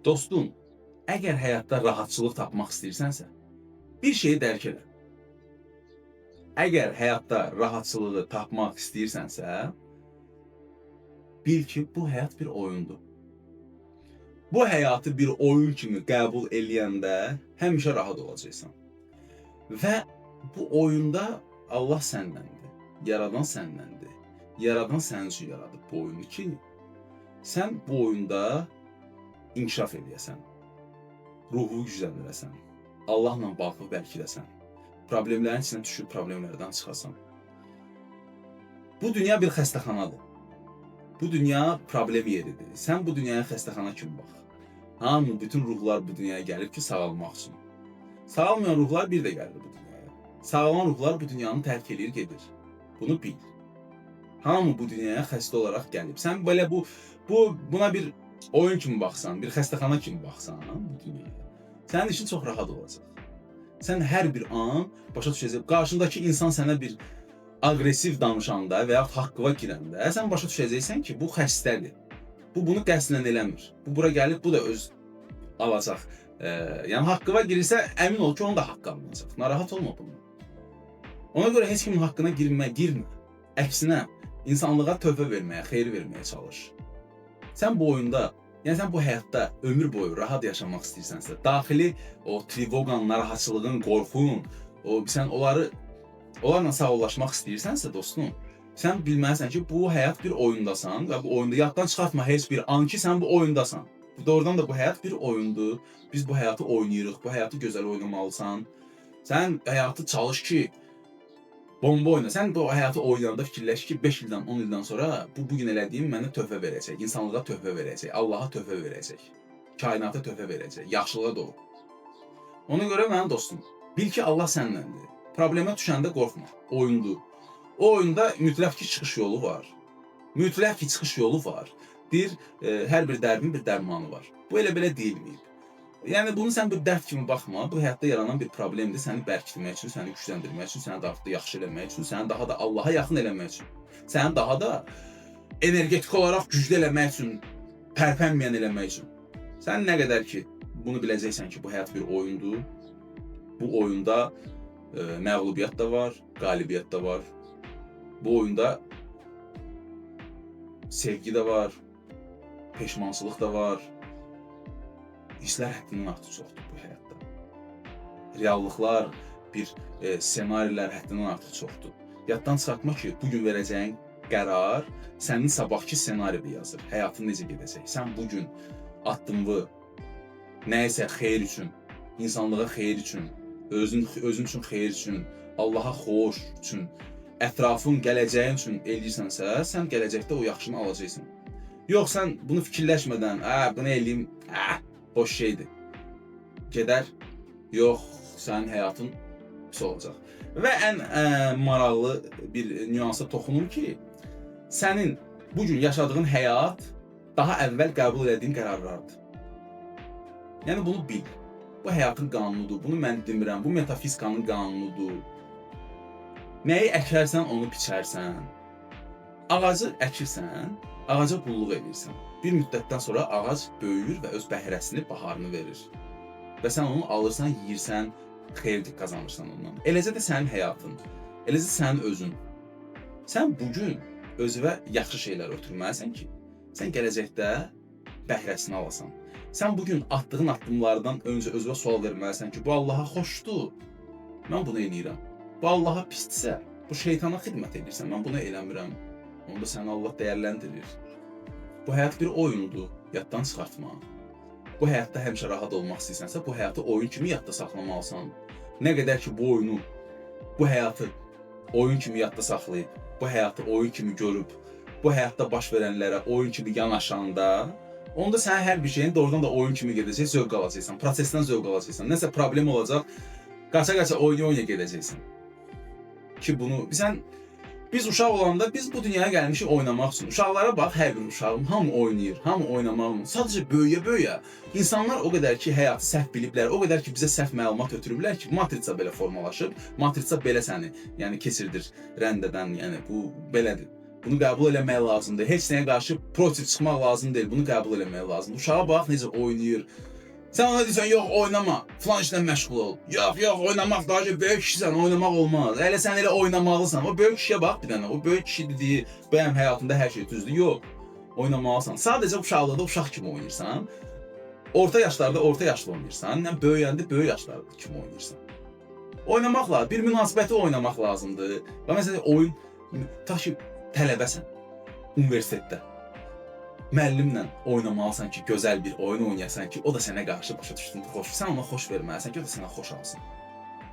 Dostum, əgər həyatda rahatçılıq tapmaq istəyirsənsə, bir şeyi dərk elə. Əgər həyatda rahatçılığı tapmaq istəyirsənsə, bil ki, bu həyat bir oyundur. Bu həyatı bir oyun kimi qəbul eləyəndə həmişə rahat olacaqsan. Və bu oyunda Allah səndəndir, Yaradan səndəndir. Yaradan sənin üçün yaradıb bu oyunu ki, sən bu oyunda inkişaf eləyəsən, ruhu gücləndirəsən, Allahla bağı bərkidəsən, problemlərin içinə düşüb problemlərdən çıxasan. Bu dünya bir xəstəxanadır. Bu dünya problem yeridir. Sən bu dünyaya xəstəxana kimi bax. Hamı, bütün ruhlar bu dünyaya gəlib ki, sağalmaq üçün. Sağalmayan ruhlar bir də gəlir bu dünyaya. Sağalan ruhlar bu dünyanı tərk eləyir, gedir. Bunu bil. Hamı bu dünyaya xəstə olaraq gəlib. Sən belə bu bu buna bir oyun kimi baxsan, bir xəstəxana kimi baxsan bu dünyaya, sənin işin çox rahat olacaq. Sən hər bir an başa düşəcəksən. Qarşındakı insan sənə bir aqressiv danışanda və yaxud haqqına girəndə sən başa düşəcəksən ki, bu xəstədir. Bu bunu qəsdən eləmir. Bu bura gəlib, bu da öz alacaq. Yəni haqqına girirsə, əmin ol ki, onun da haqqı alınacaq. Narahat olma bundan. Ona görə heç kimin haqqına girmə. Əksinə, insanlığa töhfə verməyə, xeyir verməyə çalış. Sən bu oyunda, yəni sən bu həyatda ömür boyu rahat yaşamaq istəyirsənsə, daxili o trevoqanın, narahatçılığın, qorxun, o sən onlarla sağollaşmaq istəyirsənsə, dostum, sən bilməlisən ki, bu həyat bir oyundasan və bu oyunda yaddan çıxartma heç bir an ki, sən bu oyundasan. Bu doğrudan da bu həyat bir oyundur. Biz bu həyatı oynayırıq, bu həyatı gözəl oynamalısan. Sən həyatı çalış ki, bomba oyna. Sən bu həyatı oynayanda fikirləş ki, 5 ildən, 10 ildən sonra bu bu gün elədiyim mənə töhfə verəcək, insanlığa töhfə verəcək, Allaha töhfə verəcək, kainata töhfə verəcək, yaxşılığa doğru. Ona görə mənim dostum, bil ki, Allah səndəndir. Problemə düşəndə qorxma. Oyundur. O oyunda mütləq ki, çıxış yolu var. Mütləq ki, çıxış yolu var. Deyir, hər bir dərdin bir dərmanı var. Bu elə belə deyilməyib. Yəni bunu sən bir dərd kimi baxma. Bu həyatda yaranan bir problemdir. Səni bərkitmək üçün, səni gücləndirmək üçün, səni daha da yaxşı eləmək üçün, səni daha da Allaha yaxın eləmək üçün, səni daha da energetik olaraq güclü eləmək üçün, tərpənməyən eləmək üçün. Sən nə qədər ki bunu biləcəksən ki, bu həyat bir oyundur. Bu oyunda məğlubiyyət də var, qalibiyyət də var. Bu oyunda sevgi də var, peşmançılıq da var. Hisslər həddindən artıq çoxdur bu həyatda. Reallıqlar, bir ssenarilər həddindən artıq çoxdur. Yaddan çıxartma ki, bu gün verəcəyin qərar sənin sabahkı ssenarini yazır. Həyatın necə gedəcək? Sən bu gün addımını nəyisə xeyir üçün, insanlığa xeyir üçün, özün üçün xeyir üçün, Allaha xoş üçün, ətrafın, gələcəyin üçün eləyirsənsə, sən gələcəkdə o yaxşını alacaqsan. Yox, sən bunu fikirləşmədən, bunu eləyim, boş şeydir. Gedər, yox, sənin həyatın pis olacaq. Və ən maraqlı bir nüansa toxunum ki, sənin bu gün yaşadığın həyat daha əvvəl qəbul elədiyin qərarlardır. Yəni bunu bil. Bu həyatın qanunudur. Bunu mən demirəm. Bu metafizikanın qanunudur. Nəyi əkərsən, onu biçərsən. Ağacı əkirsən, ağaca qulluq edirsən. Bir müddətdən sonra ağac böyüyür və öz bəhrəsini, baharını verir. Və sən onu alırsan, yeyirsən, xeyir qazanırsan ondan. Eləcə də sənin həyatın, eləcə sənin özün. Sən bu gün özünə yaxşı şeylər ötürməlisən ki, sən gələcəkdə bəhrəsini alasan. Sən bu gün atdığın addımlardan öncə özünə sual verməlisən ki, bu Allaha xoşdur. Mən bunu eləyirəm. Bu Allaha pisdirsə, bu şeytana xidmət edirsən, mən bunu eləmirəm. Onda səni Allah dəyərləndirir. Bu həyat bir oyundur, yaddan çıxartma. Bu həyatda həmişə rahat olmaq istəyirsənsə, bu həyatı oyun kimi yadda saxlamalısan. Nə qədər ki bu oyunu, bu həyatı oyun kimi yadda saxlayıb, bu həyatı oyun kimi görüb, bu həyatda baş verənlərə oyun kimi yanaşanda, onda sənin hər bir şeyin doğrudan da oyun kimi gedəcək, zövq alacaqsan, prosesdən zövq alacaqsan. Nəsə problem olacaq, qaça-qaça oynaya-oynaya gedəcəksən. Ki bunu biz uşaq olanda biz bu dünyaya gəlmişik oynamaq üçün. Uşaqlara bax, hər bir uşağım hamı oynayır, hamı oynamaq. Sadəcə böyüyə-böyüyə insanlar o qədər ki həyatı səhv biliblər, o qədər ki bizə səhv məlumat ötürüblər ki, matritsa belə formalaşıb, matritsa belə səni, yəni keçirdir rəndədən, yəni bu belədir. Bunu qəbul eləmək lazımdır. Heç nəyə qarşı protiv çıxmaq lazım deyil. Bunu qəbul eləmək lazımdır. Uşağa bax necə oynayır. Sən ona deyirsən, yox oynama, filan işlə məşğul ol. Yox, yox, oynamaq daha ki böyük kişisən, oynamaq olmaz. Elə sən elə oynamalısan. O böyük kişiyə bax bir dənə. O böyük kişi dediyi bəyəm həyatında hər şey düzdür. Yox. Oynamalısan. Sadəcə uşaqlıqda uşaq kimi oynayırsan. Orta yaşlarda orta yaşlı oynayırsan, nə böyüyəndə böyük yaşlarda kimi oynayırsan. Oynamaq lazım, bir münasibəti oynamaq lazımdır. Və məsələn oyun, tutaq ki, tələbəsən universitetdə. Müəllimlə oynamalısan ki, gözəl bir oyun oynayasan ki, o da sənə qarşı başa düşdün, xoş. Sən ona xoş verməlisən ki, o da sənə xoş alsın.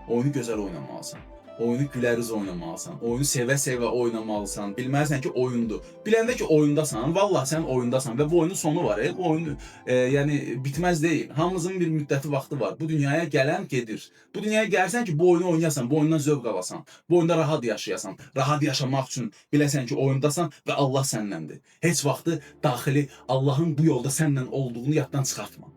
Oyunu gözəl oynamalısan. Oyunu gülərüz oynamalısan. Oyunu sevə-sevə oynamalısan. Bilməlisən ki, oyundur. Biləndə ki, oyundasan, vallah sən oyundasan və bu oyunun sonu var. Bu oyun yəni bitməz deyil. Hamımızın bir müddəti, vaxtı var. Bu dünyaya gələn gedir. Bu dünyaya gəlsən ki, bu oyunu oynayasan, bu oyundan zövq alasan, bu oyunda rahat yaşayasan. Rahat yaşamaq üçün biləsən ki, oyundasan və Allah səndəndir. Heç vaxtı daxili Allahın bu yolda səninlə olduğunu yaddan çıxartma.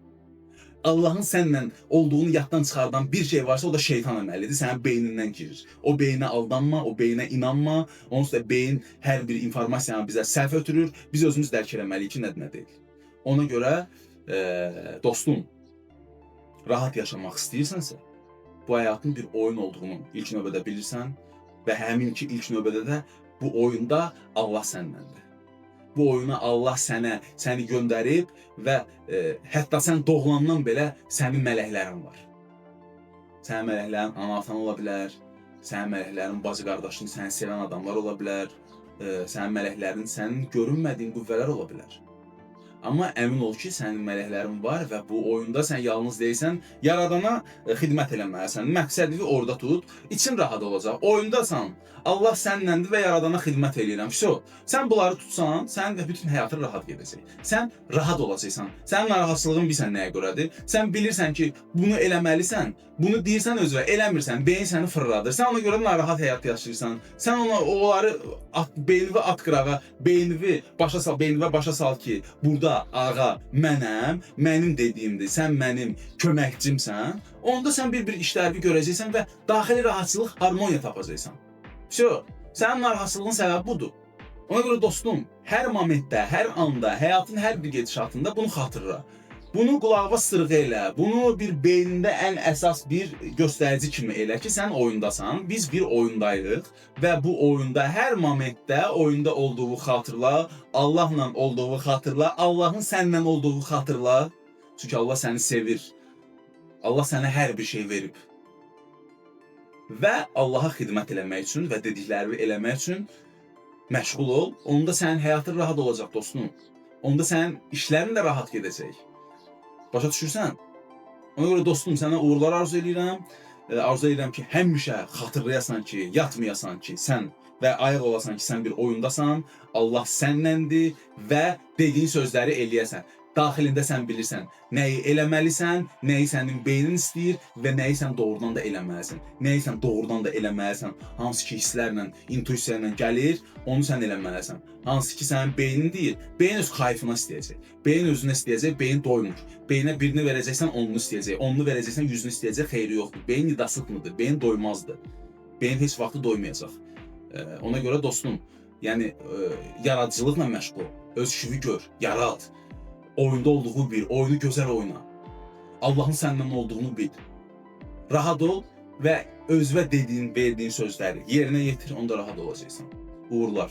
Allahın səninlə olduğunu yaddan çıxardan bir şey varsa, o da şeytan əməlidir. Sənin beynindən girir. O beyinə aldanma, o beyinə inanma. Onsuz da beyin hər bir informasiyanı bizə səhv ötürür. Biz özümüz dərk eləməliyik ki, nədir, nə deyil. Ona görə dostum, rahat yaşamaq istəyirsənsə, bu həyatın bir oyun olduğunu ilk növbədə bilirsən və həmin ki ilk növbədə də bu oyunda Allah səndəndir. Bu oyuna Allah səni göndərib və hətta sən doğulandan belə sənin mələklərin var. Sənin mələklərin ana-atan ola bilər, sənin mələklərin bacı qardaşın, səni sevən adamlar ola bilər, sənin mələklərin sənin görünmədiyin qüvvələr ola bilər. Amma əmin ol ki, sənin mələklərin var və bu oyunda sən yalnız deyilsən, Yaradana xidmət eləməlisən. Məqsədini orada tut, için rahat olacaq. Oyundasan, Allah səninləndir və Yaradana xidmət eləyirəm. Vso. Sən bunları tutsan, sənin də bütün həyatın rahat gedəcək. Sən rahat olacaqsan. Sənin narahatçılığın bilirsən nəyə görədir? Sən bilirsən ki, bunu eləməlisən, bunu deyirsən özünə, eləmirsən, beyin səni fırladır. Sən ona görə narahat həyat yaşayırsan. Sən ona onları at, beynini at qırağa, beynini başa sal, beynini başa sal ki, burada ağa mənəm, mənim dediyimdir, sən mənim köməkçimsən. Onda sən bir-bir işləri görəcəksən və daxili rahatçılıq, harmoniya tapacaqsan. Vso, sənin narahatçılığın səbəbi budur. Ona görə dostum, hər momentdə, hər anda, həyatın hər bir gedişatında bunu xatırla. Bunu qulağına sırğı elə, bunu bir beynində ən əsas bir göstərici kimi elə ki, sən oyundasan, biz bir oyundayıq və bu oyunda hər momentdə oyunda olduğu xatırla, Allahla olduğu xatırla, Allahın səninlə olduğu xatırla. Çünki Allah səni sevir. Allah sənə hər bir şey verib. Və Allaha xidmət eləmək üçün və dediklərimi eləmək üçün məşğul ol. Onda sənin həyatın rahat olacaq dostum. Onda sənin işlərin də rahat gedəcək. Başa düşürsən? Ona görə dostum, sənə uğurlar arzu eləyirəm. Arzu edirəm ki, həmişə xatırlayasan ki, yatmayasan ki, sən və ayıq olasan ki, sən bir oyundasan, Allah sənnəndir və dediyin sözləri eləyəsən. Daxilində sən bilirsən nəyi eləməlisən, nəyi sənin beynin istəyir və nəyi sən doğrudan da eləməlisən. Nəyi sən doğrudan da eləməlisən, hansı ki hisslərlə, intuisiya ilə gəlir, onu sən eləməlisən. Hansı ki sənin beynin deyir, beyin öz kayfına istəyəcək. Beyin özünə istəyəcək, beyin doymur. Beyinə birini verəcəksən, onunu istəyəcək. Onunu verəcəksən, yüzünü istəyəcək, xeyri yoxdur. Beyin nidasıtmıdır, beyin doymazdır. Beyin heç vaxtı doymayacaq. Ona görə dostum, yəni yaradıcılıqla məşğul ol. Öz işini gör, yarat. Oyunda olduğu bil, oyunu gözəl oyna. Allahın səndən olduğunu bil. Rahat ol və özünə dediyin, verdiyin sözləri yerinə yetir, onda rahat olacaqsan. Uğurlar.